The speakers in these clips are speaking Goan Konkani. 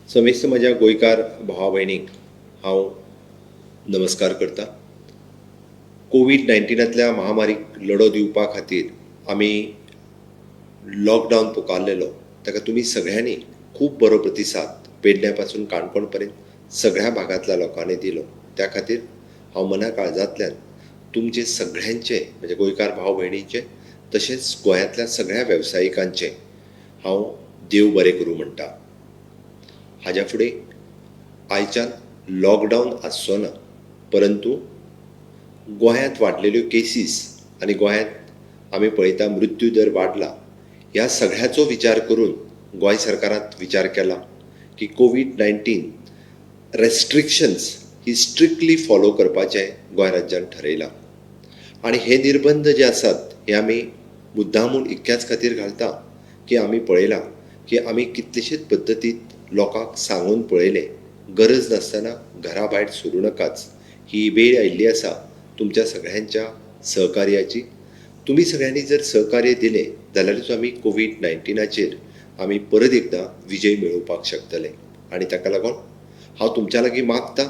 समेस्त म्हज्या गोंयकार भावा भयणींक हांव नमस्कार करता. कोवीड 19 च्या महामारीक लढो दिवपा खातीर आमी लॉकडावन पुकारलेलो. ताका तुमी सगळ्यांनी खूब बरो प्रतिसाद पेडण्या पासून काणकोण पर्यंत सगळ्या भागांतल्या लोकांनी दिलो. त्या खातीर हांव मना काळजांतल्यान तुमचे सगळ्यांचे, म्हणजे गोंयकार भाव भयणींचे, तशेंच गोंयांतल्या सगळ्या वेवसायिकांचे हांव देव बरें करूं म्हणटा. हाज्या फुडें आयच्यान लॉकडावन आसचो ना, परंतु गोंयांत वाडलेल्यो केसीस आनी गोंयांत आमी पळयता मृत्यू दर वाडला, ह्या सगळ्याचो विचार करून गोंय सरकारान विचार केला की कोवीड 19 रेस्ट्रिक्शन्स ही स्ट्रिक्टली फॉलो करपाचें गोंय राज्यान ठरयलां. आनी हे निर्बंध जे आसात हे आमी मुद्दामून इतक्याच खातीर घालता की आमी पळयलां की आमी कितलेशेच पद्दतीन लोकांक सांगून पळयलें, गरज नासतना घरा भायर सरूं नाकाच. ही वेळ आयिल्ली आसा तुमच्या सगळ्यांच्या सहकार्याची. तुमी सगळ्यांनी जर सहकार्य दिलें जाल्यारूच आमी कोवीड 19चेर आमी परत एकदां विजय मेळोवपाक शकतले. आनी ताका लागून हांव तुमच्या लागीं मागता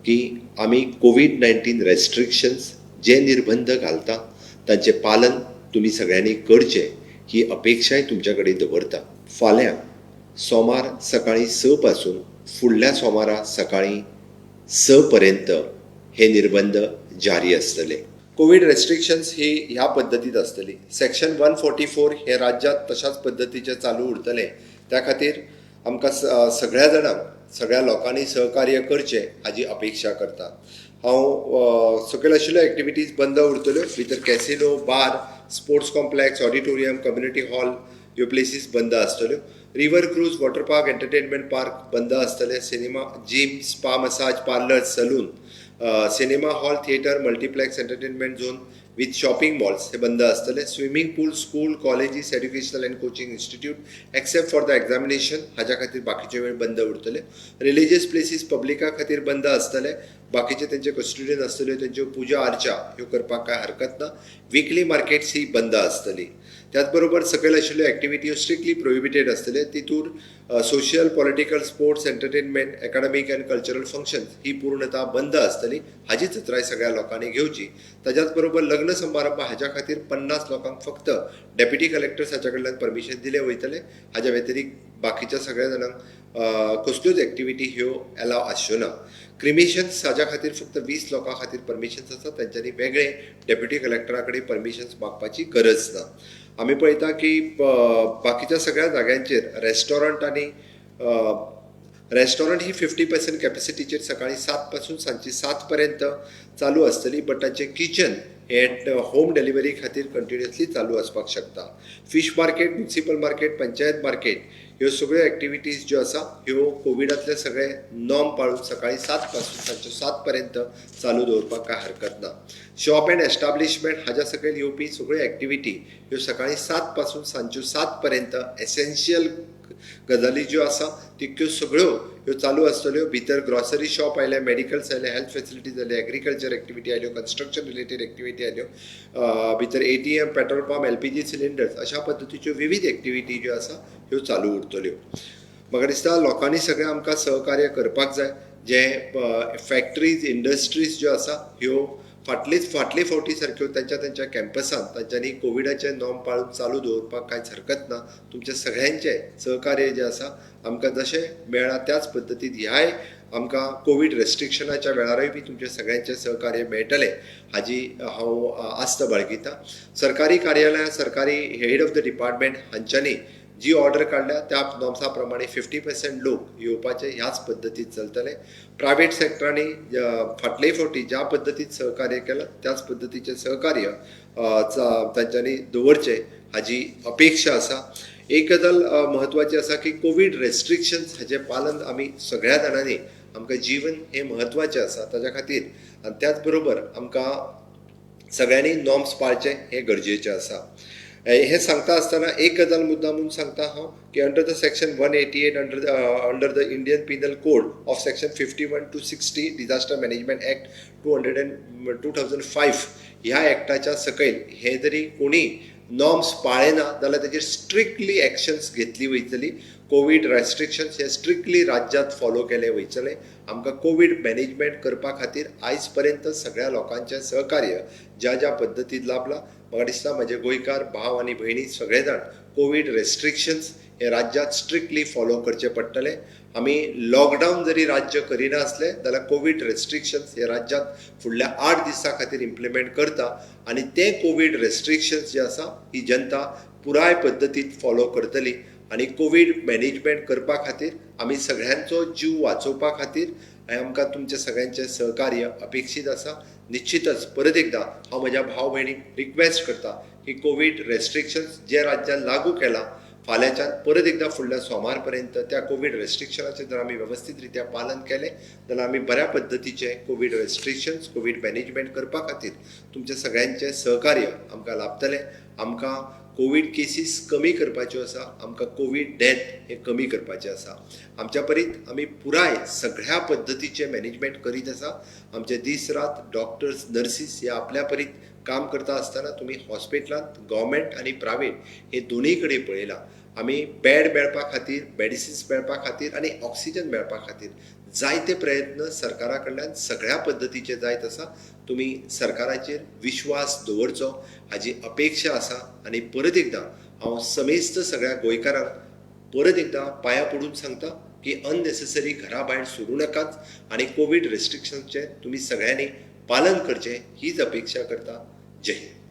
की आमी कोवीड 19 रेस्ट्रिक्शन्स जे निर्बंध घालता तांचें पालन तुमी सगळ्यांनी करचें ही अपेक्षाय तुमच्या कडेन दवरता. फाल्यां सोमार सकाळीं 6 पासून फुडल्या सोमारा सकाळीं 6 पर्यंत हे निर्बंध जारी आसतले. कोवीड रेस्ट्रिक्शन्स ही ह्या पद्दतीत आसतली. सेक्शन 144 हे राज्यांत तशाच पद्दतीचें चालू उरतलें. त्या खातीर आमकां सगळ्या जाणांक, सगळ्या लोकांनी सहकार्य करचें हाजी अपेक्षा करता हांव. सकयल आशिल्ल्यो एक्टिविटीज बंद उरतल्यो. भितर casino, bar, sports complex, auditorium, community hall ह्यो प्लेसीस बंद आसतल्यो. River cruise, water park, entertainment park बंद आसतले. Cinema, gym, spa, massage parlour, saloon, cinema hall, theatre, multiplex, entertainment zone with shopping malls हे बंद आसतले. Swimming pool, school, colleges, educational and coaching institute except for the examination हाज्या खातीर बाकीचे वेळ बंद उरतले. रिलिजियस प्लेसीस पब्लिका खातीर बंद आसतले. बाकीचे तेंचे कस्टोडियन आसतल्यो, तेंच्यो पुजा अर्चा ह्यो करपाक कांय हरकत ना. विकली मार्केट्स ही बंद आसतली. त्याच बरोबर सकयल आशिल्ल्यो एक्टिविटी ह्यो स्ट्रिक्टली प्रोहिबिटेड आसतले. तितूर social, political, sports, entertainment, academic and cultural functions ही पूर्णतः बंद आसतली. हाजी चत्राय सगळ्या लोकांनी घेवची. ताज्याच बरोबर लग्न समारंभ हाज्या खातीर 50 लोकांक फक्त डेप्युटी कलेक्टर्स हाच्या कडल्यान परमिशन दिलें वयतलें. हाज्या व्यतिरिक्त बाकीच्या सगळ्या जाणांक कसल्योच एक्टिविटी ह्यो एलाव आसच्यो ना. क्रिमिशन्स हाज्या खातीर फक्त 20 लोकां खातीर परमिशन्स आसा. तेंच्यांनी वेगळे डेप्युटी कलेक्टरा कडेन परमिशन्स मागपाची गरज ना. आमी पळयता की बाकीच्या सगळ्या जाग्यांचेर रेस्टॉरंट आनी रेस्टॉरंट ही 50% कॅपॅसिटीचेर सकाळी 7 पासून सांजची 7 पर्यंत चालू आसतली, बट तांचें किचन हे होम डिलिव्हरी खातीर कंटिन्युअसली चालू आसपाक शकता. Fish market, municipal market, panchayat market ह्यो सगळ्यो एक्टिविटीज ज्यो आसा ह्यो कोविडांतले सगळे नॉर्म पाळून सकाळी 7 पासून सांजच्यो 7 पर्यंत चालू दवरपाक कांय हरकत ना. शॉप अँड एस्टाब्लिशमेंट हाज्या सकयल येवपी सगळ्यो एक्टिविटी ह्यो सकाळी 7 पासून सांजच्यो 7 पर्यंत एसेन्शियल गजाली ज्यो आसा तितक्यो सगळ्यो ह्यो चालू आसतल्यो. भितर ग्रॉसरी शॉप आयले, मेडिकल्स आयले, हेल्थ फेसिलिटीज आयले, एग्रीकल्चर एक्टिविटी आयल्यो, कन्स्ट्रक्शन रिलेटेड एक्टिविटी आयल्यो, भितर ATM, petrol pump, LPG cylinders अशा पद्दतीच्यो विविध एक्टिविटी ज्यो आसा ह्यो चालू उरतल्यो. म्हाका दिसता लोकांनी सगळें आमकां सहकार्य करपाक जाय. जे फॅक्टरीज, इंडस्ट्रीज ज्यो आसा ह्यो फाटलीच फाटले फावटी सारक्यो तांच्या तांच्या कॅम्पसांत तांच्यांनी कोविडाचे नॉर्म पाळून चालू दवरपाक कांयच हरकत ना. तुमचें सगळ्यांचें सहकार्य जें आसा आमकां जशें मेळ्ळां त्याच पद्दतीन ह्याय आमकां कोवीड रेस्ट्रिक्शनाच्या वेळारूय बी तुमचें सगळ्यांचें सहकार्य मेळटलें हाजी हांव आस्त बाळगितां. सरकारी कार्यालयां, सरकारी हेड ऑफ the department हांच्यांनी जी ऑर्डर काडल्या त्या नॉर्म्सा प्रमाणे 50% लोक येवपाचे ह्याच पद्दतीन चलतले. प्रायवेट सेक्टरांनी फाटले फावटी ज्या पद्दतीन सहकार्य केलां त्याच पद्दतीचें सहकार्य तांच्यांनी दवरचें हाजी अपेक्षा आसा. एक गजाल म्हत्वाची आसा की कोवीड रेस्ट्रिक्शन्स हाचें पालन आमी सगळ्या जाणांनी, आमकां जीवन हें म्हत्वाचें आसा ताच्या खातीर आनी त्याच बरोबर आमकां सगळ्यांनी नॉर्म्स पाळचे हें गरजेचें आसा. हें सांगता आसतना एक गजाल मुद्दाम म्हणून सांगता हांव की under the section 188 under the Indian Penal Code of section 51 to 60, Disaster Management Act 2005. ह्या एक्टाच्या सकयल हे जरी कोणी नॉर्म्स पाळ्ळे ना जाल्यार तेजेर स्ट्रिक्टली एक्शन्स घेतली वयतली. कोवीड रेस्ट्रिक्शन्स हे स्ट्रिक्टली राज्यांत फॉलो केले वयतले. आमकां कोवीड मॅनेजमेंट करपा खातीर आयज पर्यंत सगळ्या लोकांचें सहकार्य ज्या ज्या पद्दतीन लाबलां, म्हाका दिसता म्हजे गोंयकार भाव आनी भयणी सगळे जाण कोवीड रेस्ट्रिक्शन्स हे राज्यांत स्ट्रिक्टली फॉलो करचे पडटले. आमी लॉकडावन जरी राज्य करिना आसले जाल्यार कोवीड रेस्ट्रिक्शन्स हे राज्यांत फुडल्या 8 दिसां खातीर इम्प्लिमेंट करता आनी ते कोवीड रेस्ट्रिक्शन्स जे आसा ही जनता पुराय पद्दतीन फॉलो करतली आनी कोवीड मॅनेजमेंट करपा खातीर आमी सगळ्यांचो जीव वाचोवपा खातीर आमकां तुमचें सगळ्यांचें सहकार्य अपेक्षीत आसा. निश्चितच परत एकदां हांव म्हज्या भाव भयणीक रिक्वेस्ट करता की कोवीड रेस्ट्रिक्शन्स जे राज्यान लागू केलां फाल्यांच्यान परत एकदां फुडल्या सोमार पर्यंत त्या कोवीड रेस्ट्रिक्शनाचें जर आमी वेवस्थीत रित्या पालन केलें जाल्यार आमी बऱ्या पद्दतीचें कोवीड रेस्ट्रिक्शन्स, कोवीड मॅनेजमेंट करपा खातीर तुमचें सगळ्यांचें सहकार्य आमकां लाभतलें. आमकां कोवीड केसीस कमी करपाच्यो आसा, आमकां कोवीड डेथ हे कमी करपाचें आसा. आमच्या परीत आमी पुराय सगळ्या पद्दतीचें मॅनेजमेंट करीत आसा. आमचे दीस रात डॉक्टर्स, नर्सीस हे आपल्या परीत काम करता आसतना तुमी हॉस्पिटलांत गव्हर्मेंट आनी प्रायवेट हे दोनूय कडेन पळयलां. आमी बेड मेळपा खातीर, मेडिसिन्स मेळपा खातीर आनी ऑक्सिजन मेळपा खातीर जायते प्रयत्न सरकारा कडल्यान सगळ्या पद्दतीचे जायत आसा. तुमी सरकाराचेर विश्वास दवरचो हाजी अपेक्षा आसा आनी परत एकदां हांव समेस्त सगळ्या गोंयकारांक परत एकदां पांयां पडून सांगता की अननेसेसरी घरा भायर सरूं नाकात आनी कोवीड रेस्ट्रिक्शन्सचें तुमी सगळ्यांनी पालन करचें हीच अपेक्षा करता. जय हिंद.